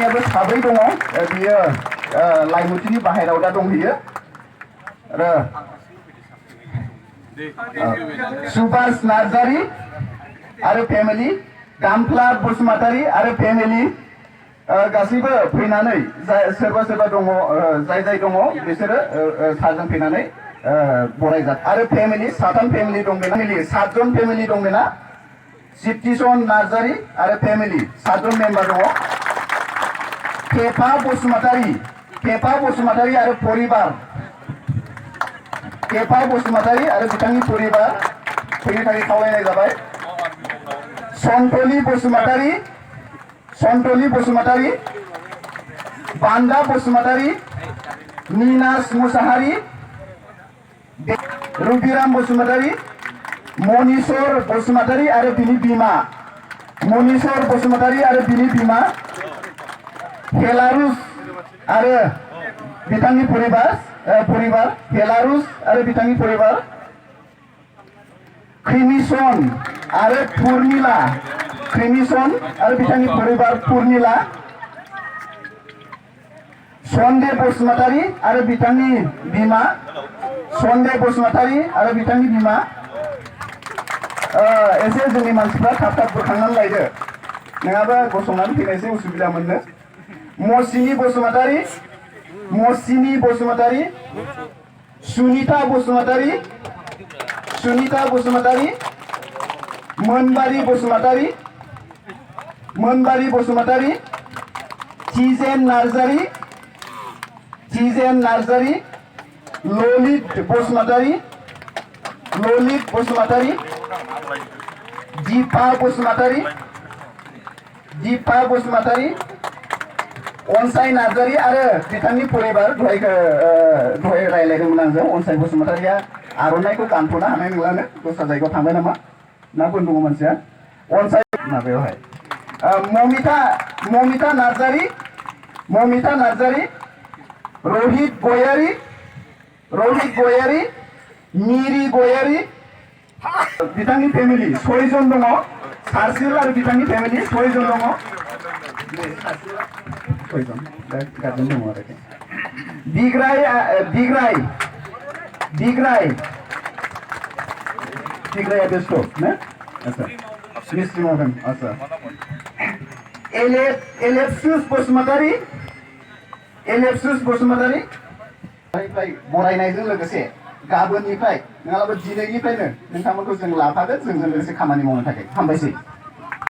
बिदायाबो साब्रै दङ बियो लाइमुथिनि बाहेरायाव दा दंहैयो आरो सुभाष नार्जारी आरो फेमिलि गामफ्ला बसुमतारी आरो फेमिलि गासैबो फैनानै सोरबा सोरबा दङ जाय दङ बिसोरो साजों फैनानै बरायजात आरो फेमिलि साथाम फेमिलि दं बेना सातजन फेमिलि दं बेना सिप्तिसन नार्जारी आरो फेमिलि सातजन मेम्बार दङ केफा बसुमतारी आरो परिबार केफा बसुमतारी आरो बिथांनि परिबार फैनो थाखाय खावलायनाय जाबाय सन्तलि बसुमतारी बान्दा बसुमतारी मीनास मुसाहारी रुबिराम बसुमतारी मनीश्वर बसुमतारी आरो बिनि बिमा मनीश्वर बसुमतारी आरो बिनि बिमा हेलारुस आरो बिथांनि परिबार हेलारुस आरो बिथांनि परिबार क्रिमिसन आरो पुर्निला आरो बिथांनि परिबार पुर्निला सन्देह बसुमतारी आरो बिथांनि बिमा सन्देह बसुमतारी आरो बिथांनि बिमा एसे जोंनि मानसिफ्रा थाब थाब बोखांनानै लायदो नङाबा गसंनानै फैनायसै उसुबिदा मोननो मसिनि बसुमतारी सुनीता बसुमतारी मोनबारी बसुमतारी चिजेन नार्जारी ललित बसुमतारी दीपा बसुमतारी अनसाय नार्जारी आरो बिथांनि परिबार दहाय रायलायदोंमोन आंजों अनसाय बसुमतारिया आर'नाइखौ गानथ'नो हानाय नंलानो दस्रा जायगायाव थांबाय नामा ना बोन दङ मानसिया अनसाय माबायावहाय ममिता नार्जारी रहित गयारी मिरि गयारी बिथांनि फेमिलि 6 जन दङ सार्सिल आरो बिथांनि फेमिलि 6 जन दङ गार्जेन दङ आरोखि दिग्राया बेस्ट ना आच्छा मिस्ट्रि मावदों आच्छा एलेप्सुस बसुमतारी बरायनायजों लोगोसे गाबोननिफ्राय नङाब्ला दिनैनिफ्रायनो नोंथांमोनखौ जों लाफागोन जोंजों लोगोसे खामानि मावनो थाखाय हामबायसै।